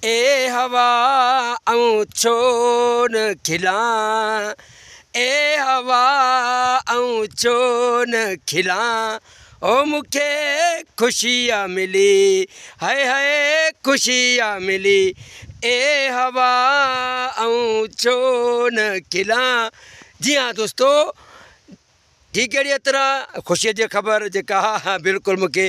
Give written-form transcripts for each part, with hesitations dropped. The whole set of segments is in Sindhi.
اي هوا آئون ڇو نه کلان اي هوا آئون ڇو نه کلان او مون کي خوشي آ ملي هئي هئي خوشي آ ملي اي هوا آئون ڇو نه کلان جي ها دوستو ٺيڪ اهڙيء طرح خوشيء جي خبر جيڪا بلڪل مون کي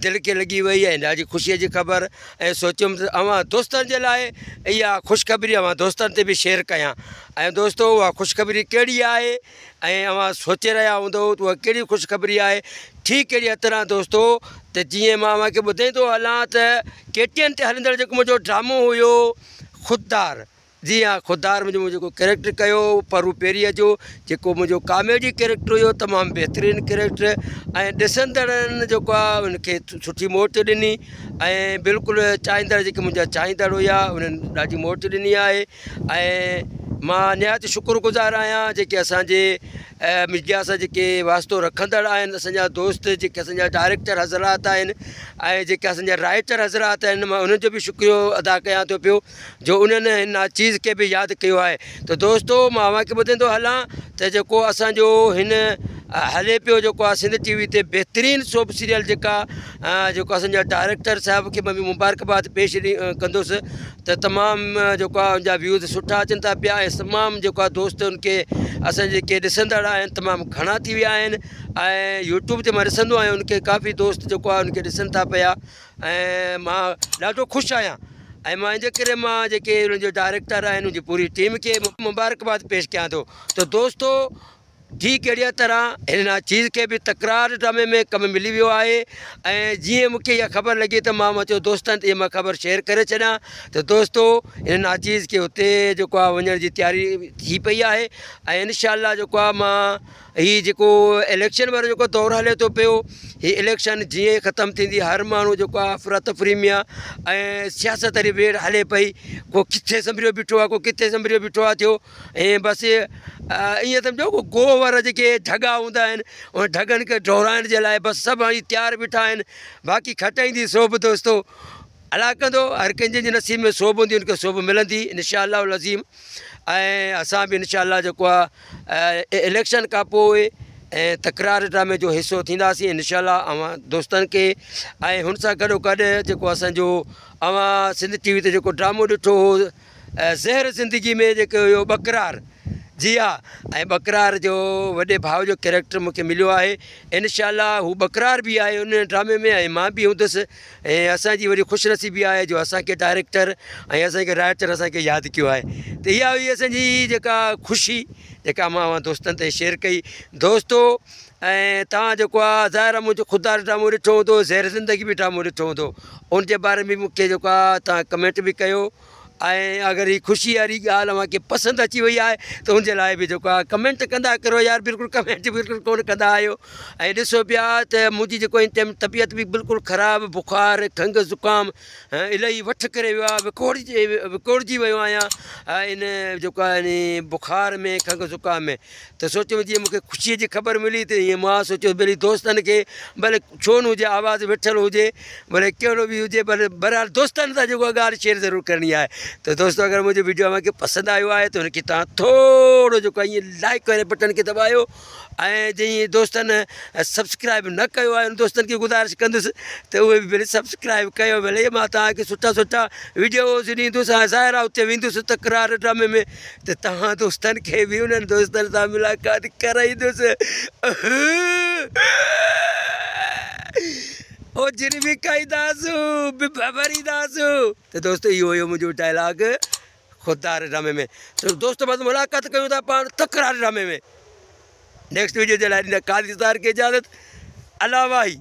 دل کي لڳي وئي ۽ ڏاڍي خوشيء جي خبر ۽ سوچيم ته اوهان دوستن جي لاء اها خوشخبري اوهان دوستن تي به شيئر ڪيان ۽ دوستو اها خوشخبري ڪهڙي آهي ۽ اوهان سوچي رهيا هوندؤ ته اها ڪهڙي خوشخبري آهي ٺيڪ اهڙيء طرح دوستو ته جيئن مان اوهان کي ٻڌائيندو هلان ته ڪي ٽي اين تي هلندڙ جيڪو منهنجو ڊرامو هيو خوددار جي ها خوددار ۾ مون جيڪو ڪريڪٽر ڪيو پرو پيريء جو جيڪو منهنجو ڪاميڊي ڪريڪٽر هيو تمام بهترين ڪريڪٽر ۽ ڏسندڙن جيڪو آهي ان کي سٺي موٽ ڏني ۽ بلڪل چاهيندڙ جيڪي منهنجا چاهيندڙ هيا انهن ڏاڍي موٽ ڏني آهي ۽ مان نهايت شڪر گذار آهيان جيڪي اسانجي ميڊيا سان جيڪي واسطو رکندڙ آهن اسانجا دوست جيڪي اسانجا ڊائريڪٽر حضرات آهن ۽ جيڪي اسانجا رائيٽر حضرات آهن مان انهن جو به شڪريو ادا ڪيان ٿو پيو جو انهن هن ناچيز کي به ياد ڪيو آهي ته دوستو مان اوهان کي ٻڌائيندو هلان ته جيڪو اسان جو هن هلي پيو جيڪو آهي سنڌ ٽي وي تي بهترين سوپ سيريل جيڪا جيڪو اسان جا ڊائريڪٽر صاحب کي مان به مبارڪباد پيش ڪندس ته تمام جيڪو آهي ان جا ويوز سٺا اچن ٿا پيا ۽ تمام جيڪو آهي دوست ان کي اسان جيڪي ڏسندڙ آهن تمام گهڻا ٿي ويا آهن ۽ يوٽيوب تي مان ڏسندو آهيان ان کي ڪافي دوست جيڪو آهي ان کي ڏسن ٿا پيا ۽ مان ڏاڍو خوش آهيان ۽ مان ان جي ڪري مان جيڪي انهن جو ڊائريڪٽر آهن ان جي پوري ٽيم کي مبارڪباد پيش ڪيان ٿو ته دوستو ٺيڪ اهڙي طرح هن ناچيز کي به تڪرار ڊرامي ۾ ڪم ملي ويو آهي ۽ جيئن مون کي اها خبر لڳي ته مان چيو دوستن تي مان خبر شيئر ڪري ڇڏيان ته دوستو هن ناچيز کي اتي جيڪو آهي وڃڻ جي تياري ٿي پئي آهي ۽ انشاء الله جيڪو آهي مان هي جيڪو اليڪشن وارو جيڪو دور هلي ٿو پيو هي اليڪشن جيئن ئي ختم ٿيندي هر ماڻهو جيڪو آهي افراتفري ۾ آهي ۽ سياست واري ويڙهه هلي پئي ڪو ڪٿي سنڀريو بيٺو آهي ڪو ڪٿي سنڀريو بيٺو آهي ٿيو ۽ بس ائين سمجهو ڪو گوهه وارا جيڪي ڍڳا هوندا آهن ان ڍڳن کي ڊوڙائڻ جي لاء بس سڀ هاڻي تيار بيٺا آهن باقي کٽائيندي سوڀ دوستو الله ڪندو هر ڪنهن جي نصيب ۾ سوڀ هوندي ان کي سوڀ ملندي انشاء الله العظيم ۽ اسان به انشاء الله جيڪو آهي اليڪشن کان پوء ۽ تڪرار ڊرامي جو حصو ٿينداسين انشاء الله اوهان دوستن کي ۽ هن سان گڏو گڏ جيڪو اسانجو اوهان سنڌ ٽي وي تي جيڪو ڊرامو ڏٺو هو زهر زندگي ۾ جيڪو هيو ٻڪرار جي ها ۽ ٻڪرار جو وڏي ڀاء جو ڪريڪٽر مونکي مليو آهي انشاء الله هو ٻڪرار به آهي ان ڊرامي ۾ ۽ مان به هوندس ۽ اسان جي وڏي خوش نصيبي آهي جو اسان کي ڊائريڪٽر ۽ اسان کي رائيٽر اسان کي ياد ڪيو آهي ته اها هئي اسان جي جيڪا خوشي جيڪا مان اوهان دوستن تائين شيئر ڪئي دوستو ۽ توهان جيڪو آهي ظاهر آهي منهنجو خوددار ڊرامو ڏٺو هوندو زهر زندگي به ڊرامو ڏٺو هوندو ان جي باري ۾ مونکي جيڪو آهي توهان ڪمينٽ به ڪيو ۽ اگر هي خوشي واري ڳالهه اوهان کي پسند اچي وئي آهي ته ان جي لاء به جيڪو آهي ڪمينٽ ڪندا ڪريو يار بلڪل ڪمينٽ بلڪل ڪونه ڪندا آهيو ۽ ڏسو پيا ته منهنجي جيڪو هن ٽائيم طبيعت به بلڪل خراب بخار کنگهه زڪام الاهي وٺ ڪري ويو آهي وڪوڙجي وڪوڙجي ويو آهيان ان جيڪو آهي بخار ۾ کنگهه زڪام ۾ ته سوچيم جيئن مونکي خوشي جي خبر ملي ته ائين مان سوچيو ڀلي دوستن کي ڀلي ڇو نه هجي آواز ويٺل هجي ڀلي ڪهڙو به هجي پر بهرحال دوستن سان جيڪو ڳالهه شيئر ضرور ڪرڻي آهي ته دوستو اگر منهنجو ويڊيو اوهان کي پسند آيو آهي ته ان کي توهان ٿورو جيڪو آهي ائين لائڪ واري بٽن کي دٻايو ۽ جنهن دوستن سبسڪرائب نه ڪيو آهي ان دوستن کي گذارش ڪندس ته اهي به ڀلي سبسڪرائب ڪيو ڀلي مان توهان کي سٺا سٺا ويڊيوز ڏيندس ۽ ظاهر آهي اتي ويندس تڪرار ڊرامي ۾ ته توهان دوستن کي به انهن دوستن سان ملاقات ڪرائيندس. او جن به کائينداسون به ڀرينداسون. ته دوستو اهو هيو منهنجو ڊائلاگ خوددار ڊرامي ۾ ته دوستو بس ملاقات ڪيون ٿا پاڻ تڪرار ڊرامي ۾ نيڪسٽ ويڊيو جي لاء ڏيندا قاضي صاحب کي اجازت الله واهي.